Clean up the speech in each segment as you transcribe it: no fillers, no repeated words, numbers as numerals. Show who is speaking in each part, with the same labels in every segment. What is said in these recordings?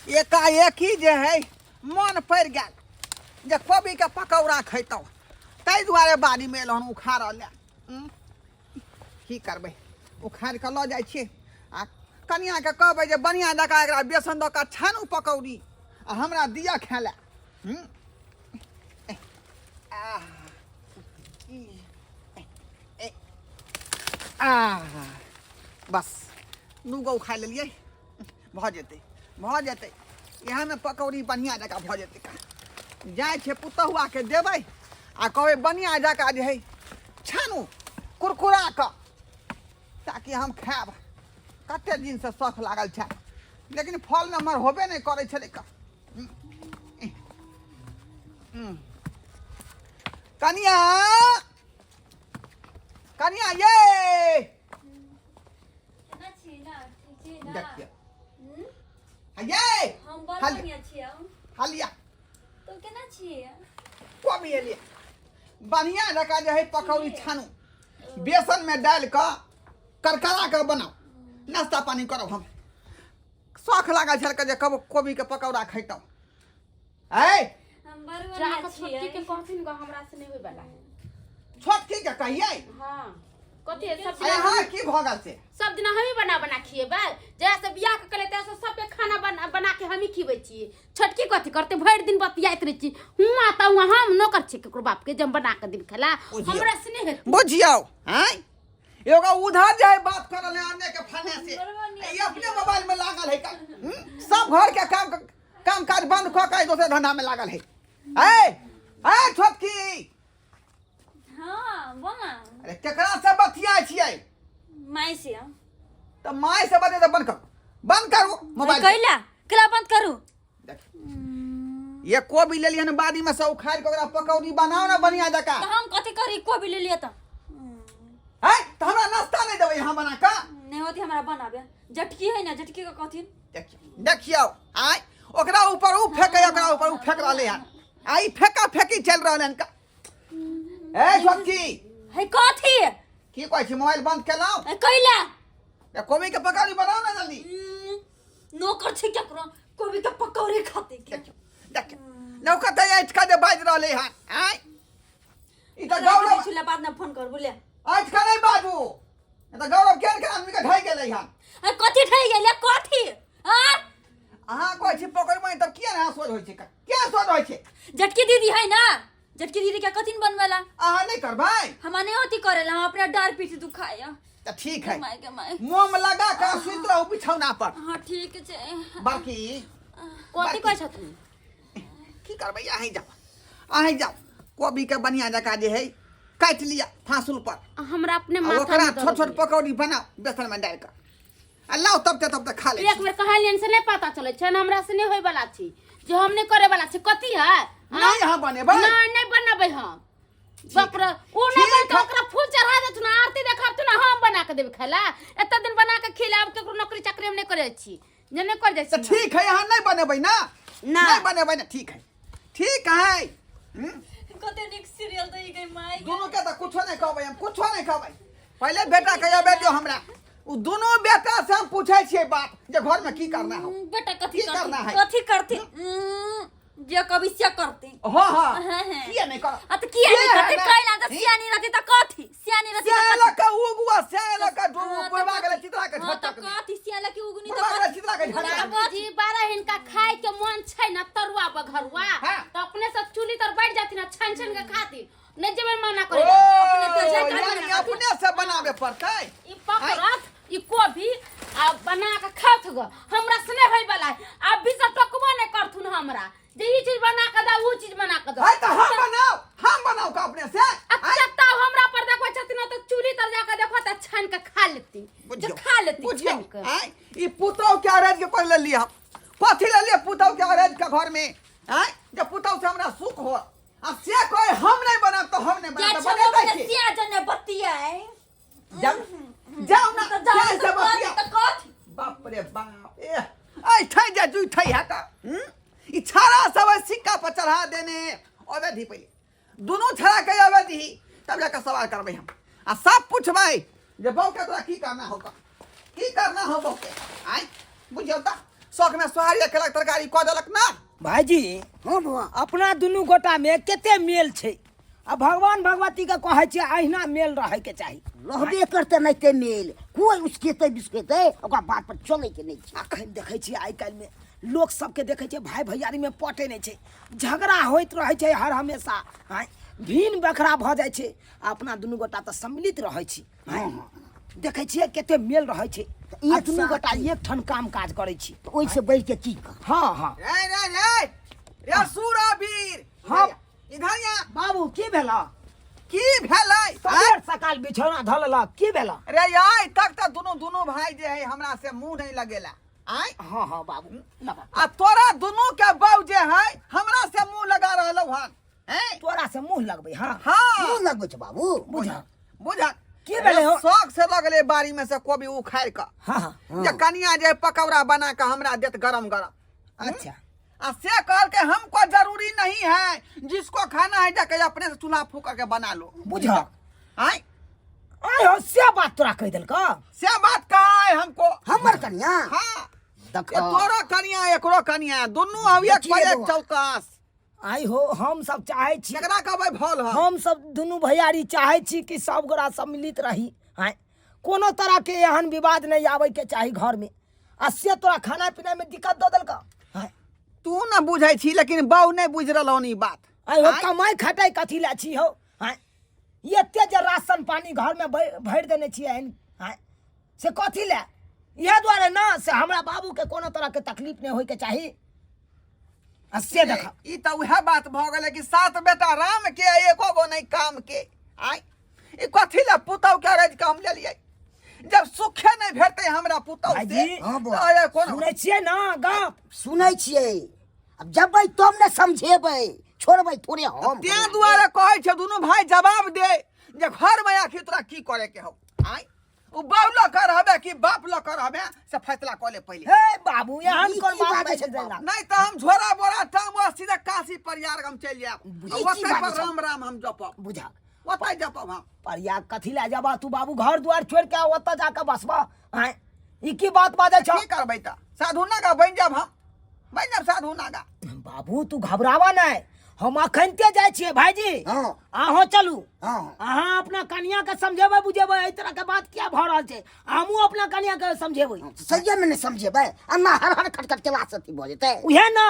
Speaker 1: एकाएकी जे है मन पड़ि गेल जे कोबीके पकौड़ा खैतहुँ, ताहि दुआरे बाड़ीमे एलहुँ हन उखाड़ऽ लए। की करबै, उखाड़ि कऽ लऽ जाइ छियै आ कनिआँके कहबै जे बढ़िआँ जकाँ एकरा बेसन दऽ कऽ छानू पकौड़ी आ हमरा दिअ खाय लए। आ बस 2 गो उखाड़ि लेलियै, भऽ जेतै, भऽ जेतै। इएहमे पकौड़ी बढ़िआँ जकाँ भऽ जेतै। का जाइ छै पुतहुआके देबै आ कहबै बढ़िआँ जकाँ जे हइ छानू कुरकुरा कऽ, ताकि हम खायब। कते दिनसँ शौख लागल छै, लेकिन फल नम्बर होबे नहि करै छलै। का कनिया, कनिया ये
Speaker 2: केना छी ना? ठीक छी ना?
Speaker 1: देखियौ।
Speaker 2: हम्म?
Speaker 1: ये
Speaker 2: हम बड़
Speaker 1: हाल-
Speaker 2: बढ़िया छी हम।
Speaker 1: हालिया।
Speaker 2: तो केना छी?
Speaker 1: कोबी एलियै, बढ़िया जकाँ जे है पकौड़ी छानू, बेसन में डालि कऽ करकरा कऽ बनाउ, नाश्ता पानी करब हम। शौख लागल छल जे कब कोबी के पकौड़ा खैतहुँ। ऐ
Speaker 2: हम बड़
Speaker 3: जा
Speaker 2: बढ़िया
Speaker 3: कऽ छोटकी के
Speaker 2: छी।
Speaker 3: कहथिन गो, हमरा से नहीं होय वाला है।
Speaker 1: छोटकी के कहियै?
Speaker 3: हाँ, कथी है, सब
Speaker 1: अरे
Speaker 3: दिना
Speaker 1: हाँ, की भऽ गेल से?
Speaker 3: सब दिना हमी बना बना खिएबै। जहिया से बियाह के कले तहिया से सबके खाना बना बना के हमी खिबै छियै। छोटकी कथी करते? भरि दिन बतियाइत रहै छी हुआँ तऽ हुआँ। हम नौकर छी केकरो बाप के जे हम बना के देब खेला?
Speaker 1: बुझियौ।
Speaker 3: हमरा से नहीं हेतै।
Speaker 1: बुझियौ, आँय, एगो उधर जे है बात करल है आने के फने से, ई अपने मोबाइल में लागल है का? सब घर के काम काम काज बंद कऽ के दोसर धंधा में लागल है। ऐ ऐ छोटकी।
Speaker 2: हाँ, बोल ना।
Speaker 1: अरे, केकरा से बतियाइ छियै?
Speaker 2: माय से।
Speaker 1: तऽ माय से बजे तऽ बंद करू, बंद करू मोबाइल।
Speaker 2: कैला कैला बंद करू?
Speaker 1: देख, ये कोबी लेलियै हन बाड़ी में से उखाड़ि के, ओकरा पकौड़ी बनाओ ना बढ़िया जकाँ।
Speaker 2: तो हम कथी करी कोबी ले लिया तो?
Speaker 1: है तऽ हमरा नाश्ता नहि देबै यहाँ बना कऽ?
Speaker 2: नहीं होती हमरा बनाबे। जटकी है ना, जटकी का कथी?
Speaker 1: देखियौ, देखियौ, आय ओकरा ऊपर उ फेकै, ओकरा ऊपर उ फेक रहलै हन आ ई फेका फेकी चलि रहल हन। ए छोटकी।
Speaker 2: है कथी?
Speaker 1: की कहै छी, मोबाइल बंद केलहुँ?
Speaker 2: है कैला?
Speaker 1: ए, कोबी के पकौड़ी बनाउ ने जल्दी।
Speaker 2: नौकर छै केकरो कोबी के पकौड़ी खाते के?
Speaker 1: देखियौ, देखियौ, नौकर तऽ ऐठ कऽ जे बाजि रहलै हन। आय ई तऽ गौरव
Speaker 2: छुला बाद में फोन कर बोले।
Speaker 1: ऐठ कऽ नहि बाजू, ई तऽ गौरव केहन केहन आदमी के ढहि गेलै हन।
Speaker 2: है कथी ठहि गेलै, कथी आ?
Speaker 1: अहाँ कहै छी पकौड़ी बनी, तब किया ने अहाँ सोझ होइ छै? किया सोझ होइ छै?
Speaker 2: जटकी दीदी है ना, जटकी दीदी के कथी बनवेला?
Speaker 1: अहाँ नहि करबै?
Speaker 2: हमरा नहीं होती करेला, हम अपना डार पीठ दुखाया।
Speaker 1: तऽ ठीक है।
Speaker 2: My के my.
Speaker 1: मोम लगा कऽ सुति रहू बिछौना पर।
Speaker 2: हाँ, ठीक छै।
Speaker 1: बाकी
Speaker 3: कथी कहै छथिन?
Speaker 1: की करबै, अहीं जाउ, अहीं जाउ, कोबी के बढ़िया जकाँ जे है काटि लिअ फांसुल पर।
Speaker 3: हमरा अपने
Speaker 1: आ
Speaker 3: माथा
Speaker 1: ओकरा
Speaker 3: में दर्द
Speaker 1: छोट छोट
Speaker 3: होइए।
Speaker 1: पकौड़ी बनाउ बेसन में डालि कऽ आ लाउ, तब तक खा लै
Speaker 3: एक
Speaker 1: छी।
Speaker 3: बेर कहलियनि से नहीं पता चलै छै। हमरा से नहीं होय वाला छी, जे हम नहीं करे वाला छी। कथी है?
Speaker 1: नहि अहाँ बनेबै?
Speaker 3: नहीं, नहीं बनेबै हम। बाप रे, ओ नहीं
Speaker 1: ठीक
Speaker 3: बनतै।
Speaker 1: है।
Speaker 3: ओकरा फूल चढ़ा देथुन, आरती देखाबथुन, हम बना के देबै खाय ला? एते दिन बना के खिलाब, केकरो नौकरी चाकरी हम नहीं करै छी जे नहीं कर जाइ
Speaker 1: तऽ
Speaker 3: छी।
Speaker 1: ठीक है, अहाँ नहि बनेबै ना?
Speaker 3: ना।
Speaker 1: नहि बनेबै ना, ठीक है, ठीक है।
Speaker 2: कते नीक सीरियल दै गई माय।
Speaker 1: दुनू के तऽ कुछो नहि कहबै हम, कुछो नहि कहबै। पहिले बेटा के अबै दियौ हमरा, उ दुनू बेटा से हम पूछै छियै बात जे घर में की करना हो।
Speaker 2: बेटा कथी
Speaker 1: की करना है?
Speaker 2: कथी करती? जे कभी से करती।
Speaker 1: हाँ हाँ।
Speaker 2: हाँ, हाँ।
Speaker 1: किया नहीं कर?
Speaker 2: आ त किया नहीं
Speaker 1: किया
Speaker 2: करती?
Speaker 1: है ना?
Speaker 2: कैला त सियानी रहती त कथी? सियानी रहती त
Speaker 1: सियाला
Speaker 2: कथी?
Speaker 1: के उगुआ, सियाला के डुबु।
Speaker 2: हाँ, त
Speaker 1: बुढ़वा गेलै
Speaker 2: कथी?
Speaker 1: चितरा के
Speaker 2: हाँ, त
Speaker 1: झटक में।
Speaker 2: कथी सियाला के उगनी त
Speaker 1: बुढ़वा गेलै
Speaker 2: कथी?
Speaker 1: चितरा के झटक में।
Speaker 3: बाबूजी, बारह हिनका खाय के मन छै ना तरुआ बघरुआ,
Speaker 1: हाँ।
Speaker 3: तो अपने सब चूल्ही तर बैठ जाथिन आ छान छान के खाथिन। नहीं जेबै मना
Speaker 1: ओ
Speaker 3: करे ला।
Speaker 2: अपने तो जाके
Speaker 1: यानी
Speaker 2: बना।
Speaker 1: अपने से बनावे पड़तै।
Speaker 3: ई पकड़त ई कोबी आ बना के खाथ ग, हमरा से नहीं होय वाला है। अब भी सब टोकबो नहीं करथुन हमरा जे ई चीज बना के दे, ऊ चीज बना के दे।
Speaker 1: है तऽ हम बनाओ, हम बनाओ का अपने से।
Speaker 3: अच्छा, तब हमरा पर देखो छथिन तो चूल्ही तर जाके देखो त छान के खा लेती जे
Speaker 1: बुझियौ,
Speaker 3: खा लेती
Speaker 1: बुझियौ,
Speaker 3: छान के।
Speaker 1: आँय, ई पुतहु के अरेज के कर लेलियै हम? कथी लेलियै पुतहु के अरेज के घर में? आँय, जे पुतहु से हमरा सुख हो आ से कोई हम नहीं बनाब तऽ हम नहीं
Speaker 2: जा
Speaker 1: बनाब तऽ
Speaker 2: छो
Speaker 1: बनेबै
Speaker 2: अपने
Speaker 1: के?
Speaker 2: सिया जने बतियाए।
Speaker 1: जाउ, जाउ ना।
Speaker 2: त जाउ
Speaker 1: से
Speaker 2: त
Speaker 1: से
Speaker 2: कथी
Speaker 1: बतिया।
Speaker 2: त कथी?
Speaker 1: बाप रे बाप, ए ऐ ठै जा जुठै है का? ई छाड़ा सब है सिक्का पर चढ़ा देने। अबे दी पहिले दुनू छड़ा के अबे दी, तब जाके सवाल करबै हम आ सब पूछबै जे बहू के तोरा की करना होगा, की करना हो बहू के। आय बुझियौ तऽ शौक में सोहारी केलक तरकारी कऽ देलक ना।
Speaker 4: भाईजी,
Speaker 5: हाँ बौआ।
Speaker 4: अपना दुनू गोटा में कते मेल छै, आ भगवान भगवती के कहै छियै अहिना मेल रहै के चाही।
Speaker 5: रहबे करते नहीं ते मेल, कोई उसकेते बिस्केते ओकरा बात पर चले के नहीं छै।
Speaker 4: अखन देखै छियै आइ काल्हि में लोक सबके देखै छियै भाई भैयारी में पटे नहीं छै, झगड़ा होइत रहै छै हर हमेशा, आँय भिन्न बखरा भऽ जाइ छै। आ अपना दुनू गोटा तऽ सम्मिलित रहै छी, आँय देखै छियै कते मेल रहै छै, आ
Speaker 5: एक
Speaker 4: दुनू
Speaker 5: साथ
Speaker 4: गोटा एक ठाम काम काज करै छी।
Speaker 5: तऽ ओहिसँ बढ़ि के की कह।
Speaker 4: हाँ हाँ।
Speaker 1: रे रे रे रे सूराबीर।
Speaker 4: हाँ।
Speaker 1: इधर या।
Speaker 4: बाबू की भेला?
Speaker 1: की भेलै?
Speaker 4: सबेर सकाल बिछौना धऽ लेलक, की भेला?
Speaker 1: रे आइ तक तऽ दुनू दुनू भाई जे है हमरा से मुंह नहीं लगेला। आय?
Speaker 4: हाँ हाँ बाबू, ना बाबू।
Speaker 1: आ तोरा दुनू के बहू जे है हमरा से मुंह लगा रहलौ हन। हैं?
Speaker 4: तोरा से मुंह लगबै? हाँ।
Speaker 1: हाँ।
Speaker 5: मुंह लगबै छै बाबू।
Speaker 4: बुझा।
Speaker 1: बुझा।
Speaker 4: की भेलै हो?
Speaker 1: शौक से लगले बाड़ी में से कोबी उखाड़ के।
Speaker 4: हाँ, हाँ।
Speaker 1: जे कनिया जे पकौड़ा बना के हमरा देत गरम गरम।
Speaker 4: अच्छा।
Speaker 1: आ से कह के हमको जरूरी नहीं है, जिसको खाना है जाके अपने से चूल्हा फूक करके बना लो।
Speaker 4: बुझा।
Speaker 1: आय?
Speaker 4: आय हो, से बात तोरा कह देलका?
Speaker 1: से बात कहा है हमको।
Speaker 5: हमर कनिया?
Speaker 1: हाँ।
Speaker 5: देखो।
Speaker 1: ये तोरो कनिया एकरो कनिया दुनू अब एक
Speaker 5: देखिए
Speaker 1: पर एक
Speaker 5: बौआ।
Speaker 1: चौकस।
Speaker 4: आई हो, हम सब चाहे छी।
Speaker 1: केकरा कहबै भल हम?
Speaker 4: हम सब दुनू भैयारी चाहे छी कि सब गोरा सम्मिलित रही, आय कोनो तरह के एहन विवाद नहीं आवे के चाही घर में। आ से तोरा खाना पीना में दिक्कत दऽ देलका? आय।
Speaker 1: तू न बुझै छी लेकिन बहू नहीं बुझ रहलौ ई बात।
Speaker 4: आय हो,
Speaker 1: आय।
Speaker 4: कमाई खटाई कथी लै छी हो? आय एते जे राशन पानी घर में भरि देने छियै एहन, आय से कथी लै? इएह दुआरे ना से हमरा बाबू के कोनो तरह के तकलीफ नहीं होय के चाही। आ से देख।
Speaker 1: ई तऽ उएह बात भऽ गेलै कि 7 बेटा राम के एको गो नहीं काम के। आय ई कथी लै पुतहु के अरज के हम लेलियै जब सुखे नहीं भेटतै हमरा पुतहु से।
Speaker 4: भाईजी,
Speaker 5: हाँ बौआ।
Speaker 1: अरे कोन
Speaker 4: सुनै छियै ना गप?
Speaker 5: सुनै छियै। अब जबै तब ने समझेबै, छोड़बै थोड़े हम।
Speaker 1: तें दुआरे कहै छै दुनू भाई जवाब दे जे घर में आखिर तोरा की करे के हौ। आय उ बाप लऽ के रहबे कि बाप लऽ के रहबे से फैसला कऽ ले पहिले।
Speaker 4: हे बाबू, एहन
Speaker 5: ई
Speaker 4: कोन
Speaker 5: की
Speaker 4: बात
Speaker 5: बाजै
Speaker 4: छै
Speaker 5: छै बाबू?
Speaker 1: नहीं तऽ हम झोरा बोरा टांग सीधा काशी परियार हम चलि जायब।
Speaker 5: ई की
Speaker 1: ओतै पर
Speaker 5: बाजै छै?
Speaker 1: राम राम हम जपब।
Speaker 4: बुझा।
Speaker 1: ओतै जपब हम।
Speaker 4: परियार कथी लए जेबा तू बाबू? घर द्वार छोड़ि के ओतऽ जाके बसबा? आँय ई की बात बाजै छौ?
Speaker 1: की करबै तऽ साधु नागा बनि जायब हम, बनि जायब साधु नागा।
Speaker 4: बाबू तू घबरावा नहीं, हम अखनते जाइ छियै भाईजी।
Speaker 5: हाँ।
Speaker 4: अहाँ चलू।
Speaker 5: हाँ।
Speaker 4: अहाँ अपना कनिया के समझेबै बुझेबै एहि तरह के बात किया भऽ रहल छै, हमहूँ अपना कनिया के समझेबै।
Speaker 5: सहिए में नहीं समझेबै, अन्ना हर हर खटखट केला से अथी भऽ जेतै।
Speaker 4: उहे ना।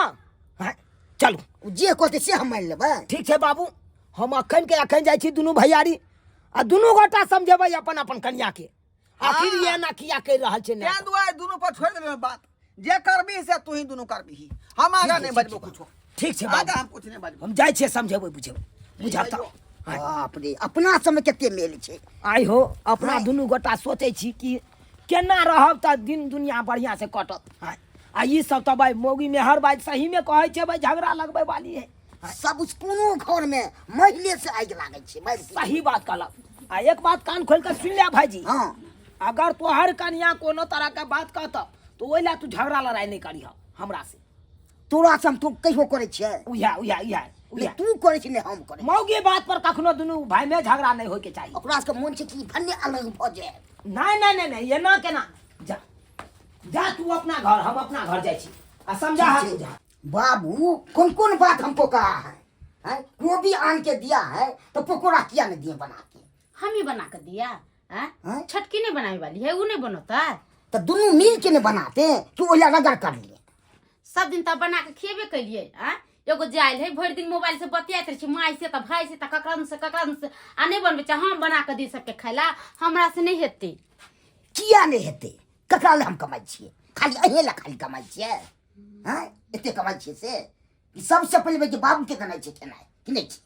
Speaker 4: हाँ, चलू।
Speaker 5: ओ जे कहतै से हम मानि लेबै।
Speaker 4: ठीक छै बाबू, हम अखन के अखन जाइ छी दुनू भैयारी आ दुनू गोटा समझेबै अपन अपन कनिया के, आखिर
Speaker 1: हाँ।
Speaker 4: ये एना किया करि रहल छै।
Speaker 1: तें दुआरे दुनू पर छोड़ि देबै बात, जे करबी से तू ही दुनू करबी, हम आगा नहीं बजबो कुछो।
Speaker 4: ठीक छै बाबू।
Speaker 1: आगा हम कुछ नहीं बजबो।
Speaker 4: हम जाइ छियै समझेबै बुझेबै, बुझब तऽ।
Speaker 5: बाप रे, अपना सबमे कते मेल छै।
Speaker 4: आइ हो, अपना दुनू गोटा सोचै छी कि केना रहब तऽ दिन दुनिया बढ़िया से कटत। आइ, आ ई सब तऽ भाई मौगी मेहर भाई सही में कहै छै भाई झगड़ा लगबै वाली है।
Speaker 5: सब उस कोनो घर में महिले से आगि लागै छै, मारि पीट।
Speaker 4: सही बात कहलक। आ एक बात कान खोल के सुन ले भाईजी।
Speaker 5: हाँ।
Speaker 4: अगर तोहर कनिया कोनो तरह के बात कहत तो ओहि ला तू झगड़ा लड़ाई नहीं करिह हमरा से।
Speaker 5: तोरा से हम तू कहियो करै छियै?
Speaker 4: उहे, उहे, उहे,
Speaker 5: नहि,
Speaker 4: उहे।
Speaker 5: तू करै छी, नहि हम करै छी।
Speaker 4: मौगी बात पर कखनो दुनू भाई में झगड़ा नहीं होय के चाही।
Speaker 5: ओकरा सबके मोन छै कि भन्ने अलग भऽ जाय।
Speaker 4: नहीं, नहीं, नहीं, नहीं, एना केना? जा, जा तू अपना घर, हम अपना घर जाइ छी। आ समझा
Speaker 5: ठीक
Speaker 4: हाथ
Speaker 5: छै।
Speaker 4: बुझा।
Speaker 5: बाबू, कौन कौन बात हमको कहा है? हैं? गोभी आन के दिया है तो पकौड़ा किया नहीं दिए बना के?
Speaker 3: हम ही बना के दिया, हैं?
Speaker 5: हैं?
Speaker 3: छटकी नहीं बनावे वाली है, वो नहीं बनता है।
Speaker 5: तो दोनों मिल के नहीं बनाते कि ओला रगड़ कर लिए।
Speaker 3: सब दिन तब बना के खेबे कलिए, हैं? एगो जायल है भरि दिन मोबाइल से बतियाइत रहै छै, माय से तऽ भाय से तऽ ककरा से ककरा से, आ नहीं बनबै छै, हम बना के दी सबके खाय ला, हमरा से नहीं हेतै।
Speaker 5: किया नहीं हेतै? ककरा ले हम कमाइ छियै? खाली अहीं ले खाली कमाइ छियै? हैं? एते कमाइ छियै से? ई सबसे पहिले जे बाबू के देनाइ छै खेनाइ कि नहि छै?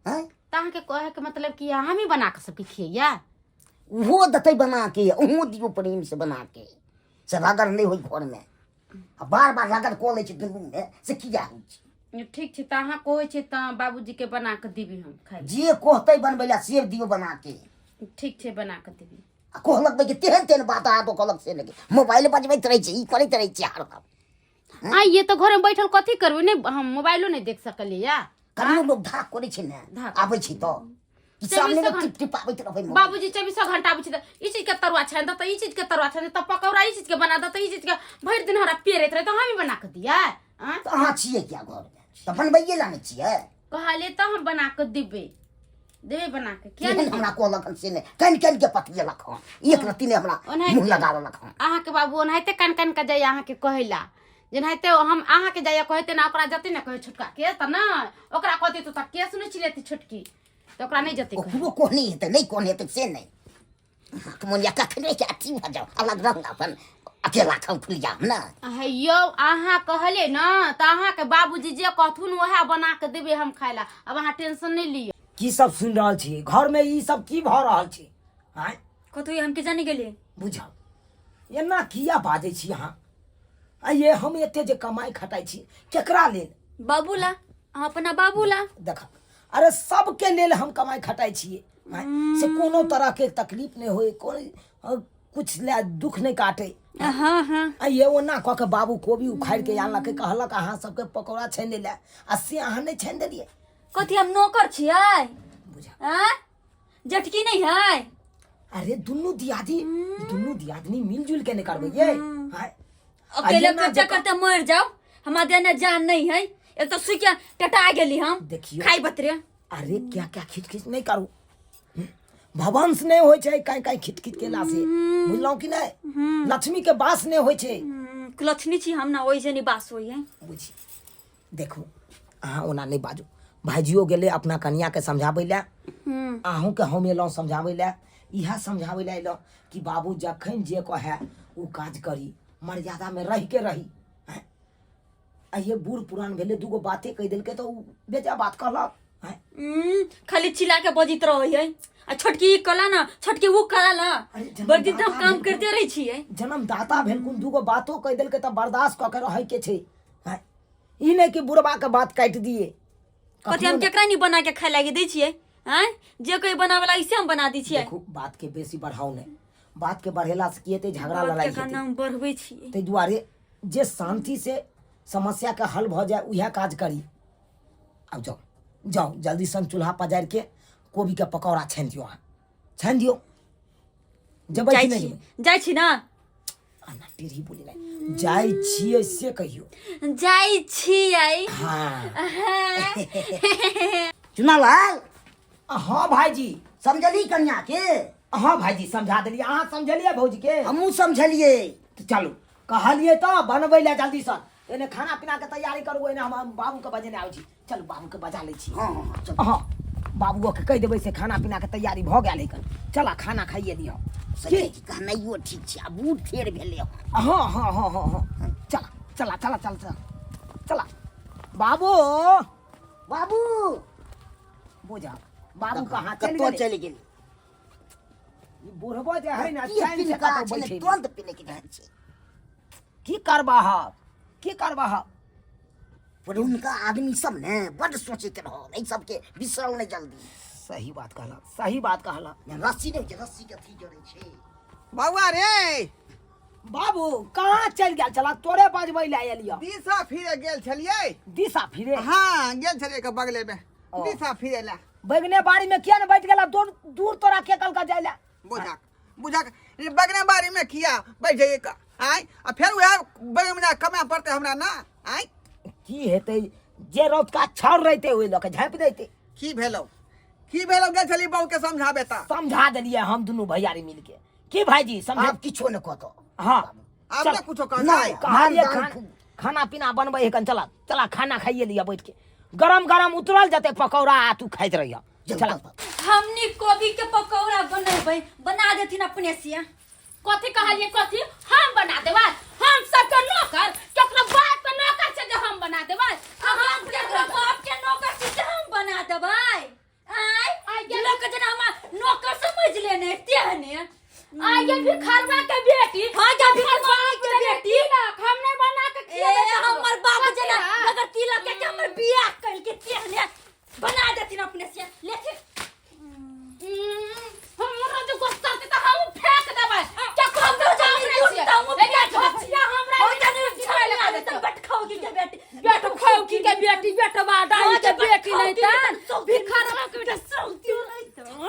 Speaker 5: हैं?
Speaker 3: तऽ अहाँके कहै के मतलब कि हम ही बना के सबके खियैया?
Speaker 5: ओहो देतै बना के, अहूँ दियौ प्रेम से बना के। से रगड़ नहि होइ घर में, आ बार बार रगड़ कऽ लै छै दुनू में, से किया होइ छै?
Speaker 3: ठीक छै, तऽ अहाँ कहै छियै तऽ बाबूजी के बना के देबी हम खाइ।
Speaker 5: जे कहतै बनबै लए से दियौ बना के।
Speaker 3: ठीक छै, बना के देबी।
Speaker 5: आ कहलक कि तेहन तेहन बात आ तो कहलक से नहि, मोबाइल बजबैत रहै छै, ई करैत रहै छै हरदम।
Speaker 3: आ ये तऽ घर में बैठल कथी करबै? नहि हम मोबाइलो नहि देख सकलियै या।
Speaker 5: कनियो लोक धाक करै छै ने,
Speaker 3: धाक।
Speaker 5: आबै छै तऽ कि सामने में
Speaker 3: चौबीसो
Speaker 5: टिप टिपाबैत रहबै मोबाइल।
Speaker 3: बाबूजी चौबीसो घंटा आबै छै तऽ ई चीज के तरुआ छानि दऽ तऽ ई चीज के तरुआ छानि दऽ तऽ पकौड़ा ई चीज के बना दऽ तऽ ई चीज के भरि दिन हमरा पेरैत रहै तऽ हमही बना कऽ दियै आँय?
Speaker 5: तऽ अहाँ छियै क्या घरमे तऽ बनबैए ला नहि छियै
Speaker 3: कहलियै तऽ हम बना कऽ देबै देबै बना कऽ किया
Speaker 5: केहन
Speaker 3: नहि
Speaker 5: हमरा कहलक हन से नहि कानि कानि के पतियेलक हन एक रत्ती नहि हमरा
Speaker 3: ओनाहिते।
Speaker 5: मुँह लगा लेलक हन
Speaker 3: अहाँके बाबू ओनाहिते कान कान के जाइए अहाँके कहैला जेनाहिते हम अहाँके जाइए कहते ना ओकरा जते ने कहै छोटका के तऽ नहि ओकरा कहते तऽ ओतऽ के सुनै छलै एते छोटकी तऽ ओकरा नहि जते कहै
Speaker 5: ओकरो कहने हेतै नहि कहने हेतै से नहि अहाँके मोन यऽ कखने के अथी भऽ जाउ अलग रंग अपन अकेला खाउ खुलि जाउ ने
Speaker 3: हे यौ अहाँ कहलियै ने तऽ अहाँके बाबूजी जे कहथुन वएह बना कऽ देबै हम खाय ला आब अहाँ टेंशन नहि लिअ
Speaker 4: की सब सुनि रहल छी घरमे ई सब की भऽ रहल छै आँय
Speaker 2: कतौ हम के जाने गेलियै
Speaker 4: बुझल एना किया बाजै छी अहाँ आ ये हम एते जे कमाइ खटाइ छी केकरा लेल
Speaker 2: बाबू ला अहाँ अपना बाबू ला
Speaker 4: देख अरे सबके लेल हम कमाइ खटाइ छियै आँय, से कोनो तरहके तकलीफ नहि होय कोइ कुछ लए दुख नहि काटे
Speaker 2: हाँ हाँ
Speaker 4: आ ये ओना कऽ के बाबू कोबी उखाड़ि के आनलकै कहलक अहाँ सबके पकौड़ा छानि लै लए आ से अहाँ नहि छानि देलियै
Speaker 2: कथी हम नौकर छियै
Speaker 4: बुझा
Speaker 2: आँय जटकी नहीं है
Speaker 4: अरे दुनू दियादी दुनू दियादनी मिलजुल के नहीं करबै ये आँय?
Speaker 2: अकेले
Speaker 4: आ ये ना
Speaker 2: करते
Speaker 4: जे-
Speaker 2: करते मर जाओ हमारा देने जान नहीं है एक तो सुई के टटा गेली हम
Speaker 4: देखियो।
Speaker 2: खाई बतरे
Speaker 4: अरे क्या क्या खींच खींच नहीं करू भवंश नहीं होइ छै काई काई खींच खींच केला से बुझलहुँ कि नहीं लक्ष्मी के बास नहीं होइ छै
Speaker 2: लक्ष्मी छी हम ना ओहि से नहीं बास होई है
Speaker 4: बुझी देखू अहाँ ओना नहि बाजू भाइजियो गेलै अपना कनियाके समझाबै लए अहूँके हम एलहुँ समझाबै लए इएह समझाबै लए एलहुँ कि बाबू जखन जे कहए ओ काज करी मर्यादामे रहिके रही आँय? आ ये बूढ़ पुरान भेलै दूगो बाते कहि देलकै तऽ ओ बेजा बात कहलक आँय?
Speaker 2: खाली चिल्ला के बजित रहे है आ छोटकी ई कला ना छोटकी वो कला ना
Speaker 4: अरे जनम
Speaker 2: बड़ दिन तऽ हम
Speaker 4: दाता
Speaker 2: काम
Speaker 4: भेल
Speaker 2: करते रहै छियै
Speaker 4: जन्मदाता भेल कोन दूगो बातो कहि देलकै तऽ बर्दाश्त कऽ के रहैके छै आँय? ई नहि कि बुढ़बाके बात काटि दिए
Speaker 2: कथी हम केकरा नहीं बना के खाए लागी दै छियै आँय जे कोई बनावे लागी से हम बना दै छियै
Speaker 4: देखू बात के बेसी बढ़ाउ नहि बात के बढ़ेला से की हेतै झगड़ा
Speaker 2: बात
Speaker 4: लड़ाई
Speaker 2: के
Speaker 4: हेतै
Speaker 2: नाम बढ़बै छियै
Speaker 4: ताहि दुआरे जे शांति से समस्या के हल भऽ जाय उएह काज करी आब जाउ जाउ जल्दी सन चूल्हा पजारि के कोबी के पकौड़ा छानि दियौ अहाँ छानि दियौ जेबै
Speaker 2: जाइ
Speaker 4: कि नहि
Speaker 2: छी
Speaker 4: जेबै
Speaker 2: जाइ छी ना
Speaker 4: आना टेढ़ी बोली नहि जाइ छियै से कहियौ
Speaker 2: जाइ छियै
Speaker 4: हाँ
Speaker 5: चुनालाल
Speaker 4: हाँ भाईजी
Speaker 5: समझली कन्या के
Speaker 4: हाँ भाईजी समझा देलियै अहाँ समझलियै भौजी के
Speaker 5: हमहूँ समझलियै
Speaker 4: तऽ चलू कहलियै तऽ बनबै लए जल्दीसँ एने खाना पीनाके तैयारी करू एने हम बाबूके बजेने आबै छी चलू बाबूके बजा लै छी
Speaker 5: हाँ हाँ हाँ, चलू
Speaker 4: हाँ बाबूओके कहि देबै से खाना पीनाके तैयारी भऽ गेल है चला खाना खाइए लिअ
Speaker 5: सही छै, कहनाइयो ठीक छै आ बूढ़ फेर भेलै हन
Speaker 4: हाँ हाँ हाँ हाँ हाँ चला चला चला चला चला चला बाबू
Speaker 5: बाबू
Speaker 4: बुझा बाबू कहाँ चलि
Speaker 5: कतऽ
Speaker 4: गेलै
Speaker 5: चलि गेलै
Speaker 4: ई बुढ़बो जे है ने
Speaker 5: की
Speaker 4: चैन से
Speaker 5: पिनका
Speaker 4: कतौ
Speaker 5: छलै
Speaker 4: बैठे नहि।
Speaker 5: तुरंत पिनकि जाइ छै
Speaker 4: की करबह की करबह
Speaker 5: पुरनका आदमी सब ने बड सोचैत रहल एहि सबके बिसरल नहि जल्दी
Speaker 4: सही बात कहला सही बात कहला
Speaker 5: ने रस्सी नहि होइ छै रस्सी के अथी जोड़ै छै
Speaker 1: बौआ रे
Speaker 4: बाबू कहाँ चलि गेल छला तोरे बजबै लए एलियौ
Speaker 1: दिशा फिरे गेल छलियै
Speaker 4: दिशा फिरे
Speaker 1: हाँ गेल छलियै के बगले में
Speaker 4: ओ।
Speaker 1: दिशा फिरे ला
Speaker 4: बैगने बाड़ी में किया ने बैठ गेला दूर दूर तोरा के कल का जाय ला
Speaker 1: बुझाक बुझाक रे बगने बाड़ी में किया बैठ जाइए का आय आ फेर वएह बगल में कमाए पड़तै हमरा ना आय
Speaker 4: की हेतै जे रौतका छाउर रहते ओहि लऽ के झाँपि दैते
Speaker 1: की भेलौ की भेलौ गेल छली बहू के समझाबे ता
Speaker 4: समझा देलियै हम दुनू भैयारी मिलके की भाईजी समझा
Speaker 5: आब किछो नहि कहतो
Speaker 4: हाँ
Speaker 1: आब
Speaker 4: चल।
Speaker 1: ने कुछो कहतै
Speaker 5: नहि।
Speaker 4: कहलियै
Speaker 5: मान दान
Speaker 4: खाना खाना पीना बनबै है कन चला चला खाना खाइए लिअ बैठ के गरम गरम उतरल जेतै पकौड़ा आ तू खाइत रहिह
Speaker 5: चल,
Speaker 4: चला
Speaker 5: चल।
Speaker 2: हमनी कोबी के पकौड़ा बनेबै बना देथिन अपने से
Speaker 3: कथी कहलिए कथी हम बना देबै हम सबके नौकर केकरो बाप के नौकर छै जे हम बना देबै
Speaker 2: हम केकरो बाप के नौकर छी से हम बना देबै आय
Speaker 3: आइ गेल।
Speaker 2: लोक जेना हमरा नौकर समझ लेने तेहने
Speaker 3: आइ गेल भिखरवा के बेटी
Speaker 2: हाँ, गे भिखरवा के बेटी।
Speaker 3: तिलक हम नहीं बना के
Speaker 2: ए
Speaker 3: खिएबै ककरो।
Speaker 2: हमर बाप जेना
Speaker 3: कथी है?
Speaker 2: अगर तिलक के हमर बियाह कइल के तेहने बना देथिन अपने से लेकिन
Speaker 3: हमरा जो गुस्सा के त हम फेंक देबै केकरो
Speaker 2: हम तो
Speaker 3: काम
Speaker 2: जानी
Speaker 3: नहि छियै।
Speaker 2: कुत्ता हूँ,
Speaker 3: लेकिन
Speaker 2: फेंक देबै।
Speaker 3: झोचिया हमरा
Speaker 2: हो जाने
Speaker 3: खिलाए
Speaker 2: छाला
Speaker 3: लगा
Speaker 2: तो बट खाओगी के बेटी
Speaker 3: बेटो खौकी के बेटी बेटवा डाली के बेटी नहीं त भिखरवा के बेटा
Speaker 2: सौती नहीं तो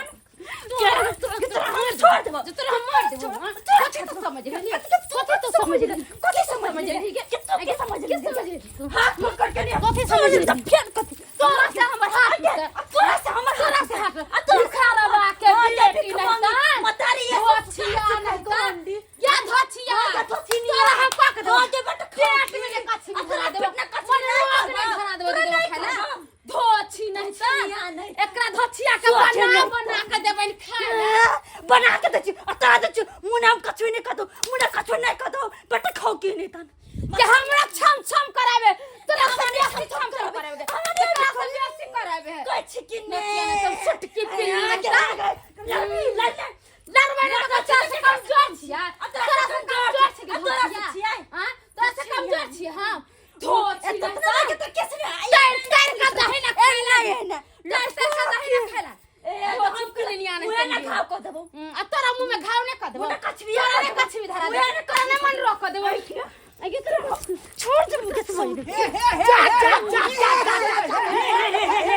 Speaker 3: तू
Speaker 2: हाथ पकड़ के नहीं
Speaker 3: कथी समझ रही
Speaker 2: तो फेर कथी
Speaker 3: तोरा से हमर हाथ
Speaker 2: गे, तोरा से हमर
Speaker 3: तोरा से हाथ
Speaker 2: आ तोरा
Speaker 3: खराबा के
Speaker 2: हाँ, ये
Speaker 3: बेटी
Speaker 2: भिख
Speaker 3: नहीं
Speaker 2: मांगी,
Speaker 3: तान
Speaker 2: मतारी ये
Speaker 3: धोछिया नहीं तान या धोछिया
Speaker 2: हाँ, धोछिनिया।
Speaker 3: तोरा हम पक देबो
Speaker 2: हाँ, गे बेटा,
Speaker 3: पेट में ने कछी
Speaker 2: आ तोरा
Speaker 3: धरा देबो
Speaker 2: पेट में कछी नहीं
Speaker 3: मन
Speaker 2: करबो।
Speaker 3: धरा देबो
Speaker 2: तोरा
Speaker 3: देबो
Speaker 2: नहीं
Speaker 3: खाला
Speaker 2: करबो।
Speaker 3: धोछी नहीं तान
Speaker 2: धोछिया नहीं।
Speaker 3: एकरा धोछिया के
Speaker 2: सोचे
Speaker 3: बना
Speaker 2: नहीं।
Speaker 3: बना के देबनि खाला
Speaker 2: बना के दै छी आ तोरा दै छी मुँह हम कछु नहीं कदो मुँह कछु नहीं कदो बेटा खाओ की नहीं तन
Speaker 3: के हमरा छम छम कराबे तोरा से बेसी छम छम
Speaker 2: हमरा
Speaker 3: कराबे
Speaker 2: नहीं
Speaker 3: तोरा से बेसी कराबे
Speaker 2: कहै छी कि
Speaker 3: नचिया
Speaker 2: नहीं
Speaker 3: ने सब सुटकी पिन्नी
Speaker 2: आ, गे,
Speaker 3: नहीं
Speaker 2: गे, लड़बी, लड़, लड़।
Speaker 3: लड़बै ने तऽ तोरा से कमजोर छियै तोरा से कमजोर छियै
Speaker 2: आ तोरा से छियै?
Speaker 3: हां तोरा से कमजोर छियै हम धोछी
Speaker 2: ए,
Speaker 3: नहीं
Speaker 2: तो
Speaker 3: तान
Speaker 2: के तो कैसे नहीं आई?
Speaker 3: तर तर के दही ना खाला
Speaker 2: ए, ना,
Speaker 3: तर तर के दही ना खाला
Speaker 2: ए,
Speaker 3: धोछी पिन्नी आने
Speaker 2: मुँहे ना घाव कऽ देबौ।
Speaker 3: आ तोरा मुंह में घाव ने कऽ देबौ
Speaker 2: मुँह में कछबी
Speaker 3: तोरा
Speaker 2: धरा
Speaker 3: ने
Speaker 2: देबौ।
Speaker 3: कछबी धरा
Speaker 2: मुँहे
Speaker 3: देबौ
Speaker 2: ने
Speaker 3: तोरा ने मन रोक देबौ
Speaker 2: आगे तोरा छोड़ दे मुझे समझ दे।
Speaker 1: हे हे हे
Speaker 4: जा जा जा जा जा जा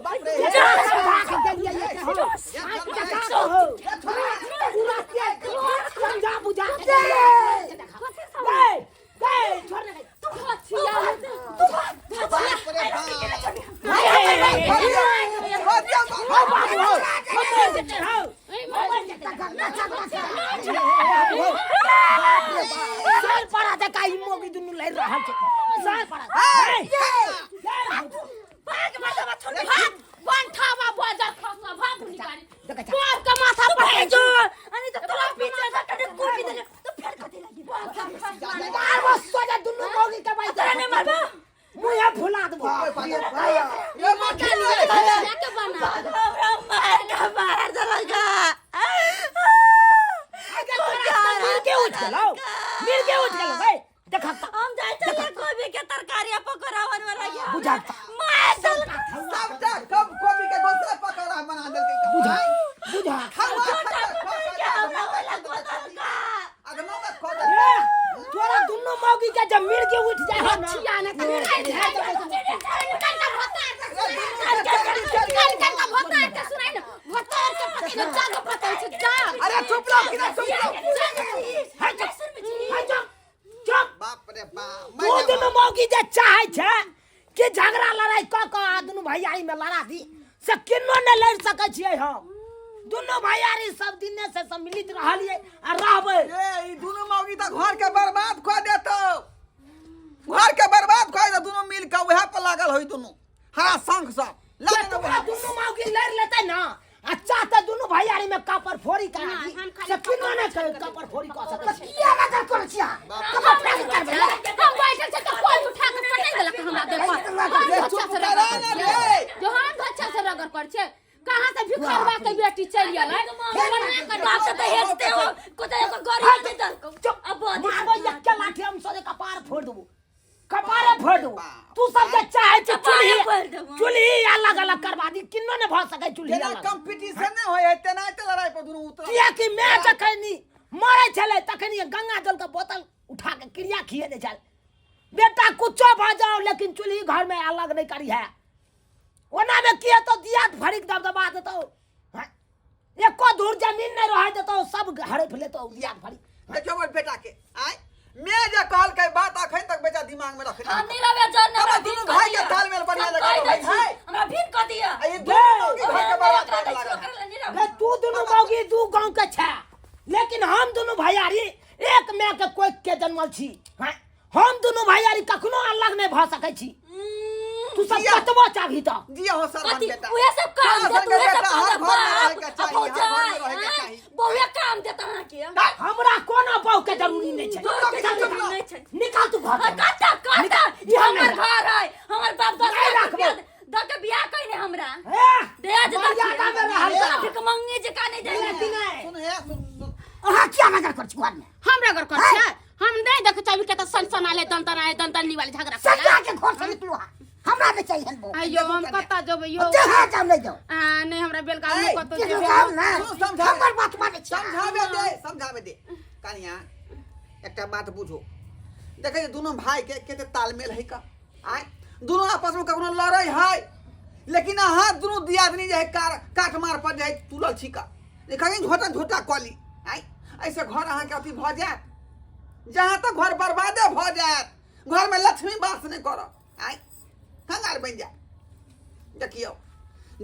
Speaker 1: बाप रे बाप।
Speaker 4: साल पड़ा देखा ई मोगी दुनू लड़ रहल छै साल पड़ा
Speaker 2: भाग मर्दवा छोड़ दे।
Speaker 3: भाग बंठावा बजर खसवा भाग निकाली
Speaker 4: देखै छ।
Speaker 3: बाप के माथा पर
Speaker 2: जो अनि त तोरा पीछे कने कोपी देले तो फेर कथी लागी
Speaker 4: मारबो सोजा दुनू मोगी के भाई
Speaker 2: तोरा नहीं मारबो
Speaker 4: मुहे फुला देबो
Speaker 1: ये मत
Speaker 3: के बना
Speaker 2: हमरा मार के मार देलका
Speaker 4: मिल के उठ गेलौ मिल के उठ गेलौ भाई देख
Speaker 2: हम जाय चले गोभी के तरकारी पकौड़ा बनवा लगी
Speaker 4: बुझा
Speaker 2: मार देलका
Speaker 1: सबटा कब कोबी के दोसरा पकौड़ा बना देलकै
Speaker 4: बुझा बुझा
Speaker 1: खावा
Speaker 2: के हमरा वाला गोदलका
Speaker 1: अगनो में खो
Speaker 4: ए,
Speaker 1: दे
Speaker 4: तोरा दुनू मौगी के जब मिल के उठ जाए हो ना
Speaker 3: धोछिया ने कल का भतार कल कल का भतार के सुनाई ना भतार के पति ने जाग पता छै जाग
Speaker 1: अरे चुप रहो कि ना चुप रहो
Speaker 4: हट जा, हट जा, चुप
Speaker 1: बाप रे बाप
Speaker 4: तू दुनू मौगी जे चाहे छै कि झगड़ा लड़ाई कऽ कऽ आ दुनू भैयारी में लड़ा दी से किन्नो नहि लड़ि सकै छियै हम दुनू भैयारी सब दिने से सम्मिलित रहलियै आ रहबै
Speaker 1: ए ई दुनू मौगी त घर के बर्बाद कऽ देतौ घर के बर्बाद कऽ देतौ दुनू मिल के उएह पर लागल होई दुनू हरा शंख सब
Speaker 4: जे
Speaker 1: लग
Speaker 4: तोरा दुनू मौगी लड़ि लेतै ना आ चाहते दुनू भैयारी में कापर फोड़ी करा दी
Speaker 3: हम खाली
Speaker 4: से किन्नो नहि कापर फोड़ी कऽ सकै छै
Speaker 5: किया मदद करै छी अहाँ कपड़ा फेंक करबै
Speaker 3: हम बैठल छै तऽ कोइ उठा के पटक देलक हमरा देह पर हम
Speaker 1: रे,
Speaker 3: धोछा
Speaker 1: चुप
Speaker 3: से
Speaker 1: करा
Speaker 3: रगड़
Speaker 1: ना
Speaker 3: कर
Speaker 1: रे।
Speaker 3: छियै। जो हम धोछा से रगड़ कर छियै कहाँ से भिखरवा के बेटी चलि एलै बना के
Speaker 2: बाप से त हेजते हो कोता एको गरी दे दलको
Speaker 4: चुप
Speaker 2: अब
Speaker 4: मारबो एक्के लाठी हम सोझे कपार फोड़ देबो कपारे फोड़ देबो तू सब जे चाहे छै चूल्ही
Speaker 2: कपारे फोड़ देबो।
Speaker 4: चूल्ही अलग अलग करवा दी किन्नो नहि भऽ सकै चूल्ही
Speaker 1: जेना
Speaker 4: अलग
Speaker 1: कंपटीशन नहि होय है तेना ते लड़ाई पर दुनू उतरल
Speaker 4: कियाकि मैं जखनी मरै छलै तखनी गंगा जल के बोतल उठा के क्रिया खिएने छल बेटा कुछो भऽ जाओ लेकिन चूल्ही घर में अलग नहीं करी है ओना में की हेतौ दिया भरिक दबदबा देतौ हँ? एको धूर जमीन नहीं रह देतौ सब हड़प लेतौ दिया भरी
Speaker 1: देखियो हमर बेटा के आय मैं जे कहलकै बात अखन तक बेटा दिमाग में रखने
Speaker 2: हम नहीं रहे जन
Speaker 1: हमरा दुनू भाई के तालमेल बढ़िया
Speaker 2: कह
Speaker 1: लगल
Speaker 2: दै छी
Speaker 1: है
Speaker 2: हमरा भीन कऽ दिया
Speaker 1: आ ई दुनू मौगी घर के बर्बाद करे लागल
Speaker 4: रे तू दुनू मौगी दू गांव के छै लेकिन हम दुनू भैयारी एक माय के कोख के जन्मल छी हँ? हम दुनू भैयारी कखनो अलग नहीं भऽ सकै छी तू सब
Speaker 1: किया?
Speaker 4: कतबो चाहबी तऽ
Speaker 1: दिया हो सरवन
Speaker 2: कथी
Speaker 1: बेटा
Speaker 2: उहे सब काम
Speaker 1: तोरा
Speaker 2: देत
Speaker 1: संगे
Speaker 2: उहे सब
Speaker 1: बेटा हर
Speaker 2: काम
Speaker 1: घर में रहके
Speaker 2: देत
Speaker 1: चाही,
Speaker 2: बाप
Speaker 1: हर घर में रहके
Speaker 2: आ
Speaker 1: चाही।
Speaker 2: बहुए काम देत अहाँके
Speaker 4: हमरा कोनो बहू के जरूरी नहीं छै
Speaker 2: बहू के जरूरी नहीं छै।
Speaker 4: निकाल तू घर से।
Speaker 2: कत कत
Speaker 4: निकाल।
Speaker 2: ई हमर घर है हमर बाप दस
Speaker 4: नहीं
Speaker 2: लाख
Speaker 4: राखबो।
Speaker 2: रुपया द के बियाह कइने हमरा
Speaker 4: ए,
Speaker 2: दया जे
Speaker 4: मर्यादा में रहल
Speaker 2: तोरा
Speaker 4: कर।
Speaker 2: भिख मंगी जे काने
Speaker 4: नहीं,
Speaker 2: जाइ
Speaker 4: नहीं।
Speaker 1: सुन हे सुन सुन
Speaker 5: अहाँ किया मदद करै छी घरमे
Speaker 3: हम रगड़ कर छियै हम नहीं देख चाहबी के तऽ सनसना ले दन दन आए दन दन निवाले झगड़ा
Speaker 5: सरिया
Speaker 3: करला
Speaker 5: के घर से निकलू अहाँ हमरा नहि चाहिए हन बहू
Speaker 3: आइयो हम कतऽ जेबै यौ
Speaker 5: जहाँ जाम नहि जाओ
Speaker 3: आ नहीं हमरा बेलगाम में
Speaker 1: ऐ,
Speaker 3: कतौ
Speaker 5: केकरो
Speaker 3: जेबै
Speaker 5: जाउ ने
Speaker 1: सुन, समझा।
Speaker 5: हमर बात मानै छी अहाँ।
Speaker 1: समझाबे दे समझाबे दे कनिया एकटा बात बुझो देखै छी दुनू भाई के कते तालमेल है का आय दुनू आपस में कखनो लड़ै है लेकिन अहाँ दुनू दियादनी जे है कार काठ मार पर जे है तुलल छी का जे कहीं झोटा झोटा कऽ ली आय एहिसँ घर अहाँके अथी भऽ जायत जहाँ तक घर बर्बादे भऽ जायत घरमे लक्ष्मी वास नहि करत आइ कंगाल बनि जायत देखियौ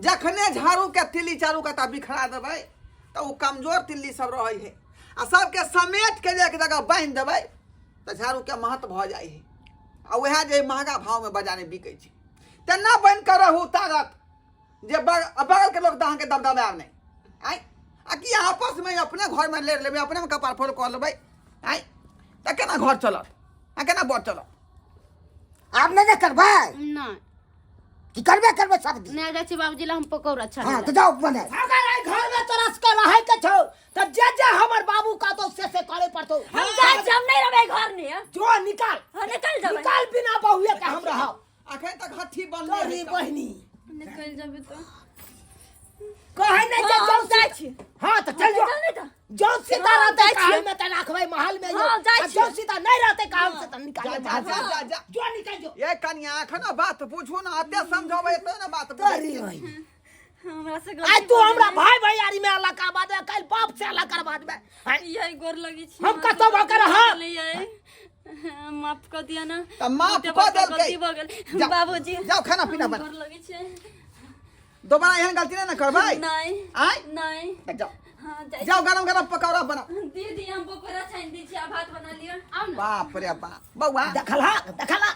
Speaker 1: जखने झाड़ूके तिल्ली चारू कता बिखरा देबै तऽ ओ कमजोर तिल्ली सब रहै है आ सबके समेट के जे एक जगह बान्हि देबै तऽ झाड़ूके महत्व भऽ जाइ है आ उएह जे महगा भावमे बाजारमे बिकै छै तेना बनि कऽ रहू ताकत जे बगलके लोक तऽ अहाँके दबदबायब नहि आँय आ कि आपसमे अपने घरमे लड़ि लेबै अपनेमे कपार फोड़ कऽ लेबै आँय तऽ केना घर चलत आ केना बर चलत
Speaker 5: आब नहि ने करबै
Speaker 3: नहीं
Speaker 5: की करबे करबै सब दिन
Speaker 3: नहीं जाइ छी बाबूजी ला हम पकौड़ा छानै
Speaker 5: हाँ
Speaker 3: ला।
Speaker 5: तऽ जाउ बने
Speaker 4: अगर एहि घर में तोरा सबके रहै के छौ तऽ जे जे हमर बाबू कहतौ से से करे पड़तौ
Speaker 2: हम जाइ छी हम नहीं रहबै घर में
Speaker 4: जो निकाल
Speaker 2: हाँ निकल जेबै
Speaker 4: निकाल बिना बहुए के हम रहब
Speaker 1: अखन तक हट्ठी बनले
Speaker 4: तोरी
Speaker 1: है तऽ।
Speaker 4: बहिनी
Speaker 2: निकल जेबै तऽ
Speaker 4: कहै नहि छै
Speaker 2: हाँ,
Speaker 4: जौ
Speaker 2: हम जाइ छी।
Speaker 4: हाँ तऽ चल जो
Speaker 2: चल नहि तऽ
Speaker 4: जौ सीता
Speaker 2: हाँ,
Speaker 4: रहतै
Speaker 2: जाइ छियै।
Speaker 4: कहल में तऽ राखबै महल में
Speaker 2: हाँ, जाइ
Speaker 4: आ
Speaker 2: छियै।
Speaker 4: जौ सीता नहि रहतै कहल से तऽ निकाल
Speaker 1: जा, जा, जा, जा, जा।
Speaker 4: जो निकाल जो
Speaker 1: ये कनिया एखनो बात पूछू ना एते समझबै तो ने बात
Speaker 4: तोरी
Speaker 1: बुझै
Speaker 4: बहिनी
Speaker 2: हमरा से
Speaker 4: आइ
Speaker 2: गलती
Speaker 4: तू
Speaker 2: भऽ
Speaker 4: हमरा
Speaker 2: गेलै।
Speaker 4: भाई भैयारी में अलग करवा दे काल्हि बाप से अलग करवा देबै आँय,
Speaker 2: यही गोर लगी छी
Speaker 4: हम कतौ भऽ के रहब?
Speaker 2: रहब माफ कऽ दिअ ना
Speaker 1: तऽ माफ
Speaker 2: बहुते
Speaker 1: कऽ
Speaker 2: बड़का
Speaker 1: देलकै।
Speaker 2: गलती भऽ गेल
Speaker 1: जाउ,
Speaker 2: बाबूजी
Speaker 1: जाउ खाना पीना
Speaker 2: हम
Speaker 1: बना।
Speaker 2: गोर लगै छै
Speaker 1: दोबारा एहन गलती नहि ने करबै
Speaker 2: नहीं
Speaker 1: आँय
Speaker 2: नहीं
Speaker 1: तऽ जाउ
Speaker 2: हाँ जाइ
Speaker 1: जाउ गरम गरम पकौड़ा बनाउ
Speaker 2: दीदी हम पकौड़ा छानि दै छी आ भात बना लिअ
Speaker 3: आउ ने
Speaker 1: बाप रे बाप बौआ
Speaker 4: देखलहक देखलहक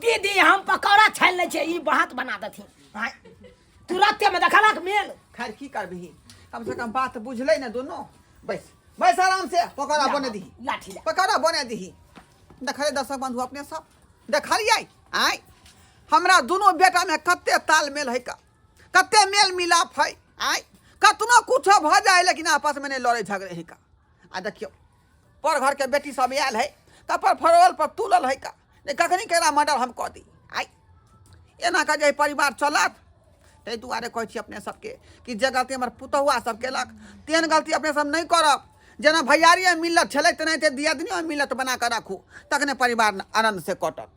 Speaker 4: दीदी हम पकौड़ा छानि लै छियै ई भात बना देथिन आँय, तुरते में देखलक मेल
Speaker 1: खैर की करबिही कम से कम बात बुझलै ने दुनू बैस बैस आराम से पकौड़ा बने दही
Speaker 4: लाठी ला
Speaker 1: पकौड़ा बने दही देखले दर्शक बंधु अपने सब देखलियै आँय हमरा दुनू बेटामे कते तालमेल है का कते मेल मिलाप है आँय कतनो कुछो भऽ जाइ लेकिन आपसमे नहि लड़ै झगड़े है का आ देखियौ पर घरके बेटी सब आयल है कपर फरोल पर तुलल है का नहि कखनी केना मर्डर हम कऽ दी आँय एना कऽ जे परिवार चलत ताहि दुआरे कहै छी अपने सबके कि जे गलती हमर पुतहुआ सब केलक तेहन गलती अपने सब नहि करब जेना भैयारिए मिलत छलै तेनाहिते दियादनियो मिलत बना कऽ राखू तखने परिवार आनन्दसँ कटत।